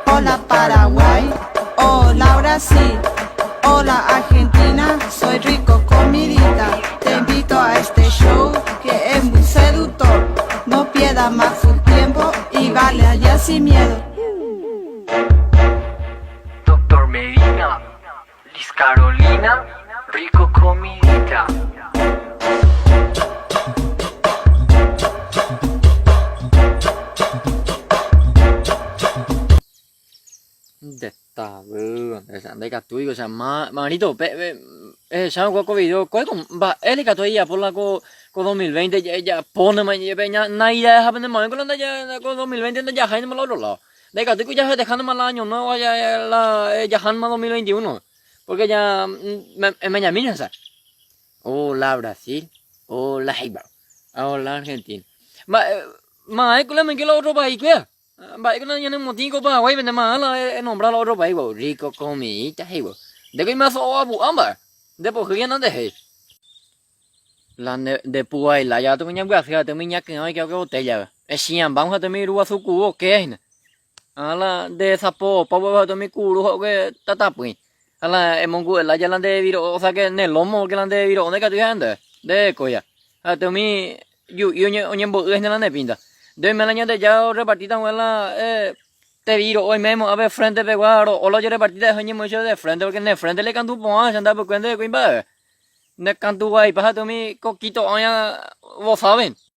Hola Paraguay, hola Brasil, hola Argentina, soy rico comidita, te invito a este show que es muy seductor, no pierdas más tu tiempo y vale allá sin miedo. Doctor Medina, Liz Carolina, rico comidita. Nde tavy, Andrés, ndaikatúiko, osea, ma, marito, pe, pe, ehechávo kua ko video, kóiko mba'e ikatu ejapo la ko, ko 2020 ejapónema jepe ña, naidea pende mavẽko la ndaja, ko 2020 ndajaháinema la otro lado. Ndaikatúiko jafestejánema la año nuevo ja, la jahánema 2021, porque ja, emañamína hesa. Hola Brasil, hola Heibar, hola Argentina. Mba'e, mavẽko la omoinge la otro país kuéra. Mba'éiko la ñanemotĩ ko Paraguáipe nde ma'ã la enombra la otro país guau, rico comidita he'i guau. Ndéko imaso'o apu'a mba'e, nde pohýi ana ndehéi. La nde nde pu'aila jave tumi ñambyasy jave tumi ñaky'ã oike oke botella-pe. Echi'ãmba ha tumi ruguasu kuru oke hína. Ha la nde sapo opa upépe ha tumi kuru ha oke tatapỹi. Ha la emongu'ela ja la nde viro'o, o sea que ne lomo porque la nde viro'o ndaikatúi ha'e ndéve, nde rekóia. Ha tumi Ju'i oñembo'y hína la ne pínta. Nde oime la Ñandejára orrepartíta haguã la tevi ro'o oime mo'ã pe frente pegua ro'o la ojerepartíta eho oñemoĩ chéve de frente porque ne frente le kandu porã che ndapykue nde kuimba'eve. Ne kandu vaipa ha umi kokito oĩa vos saben.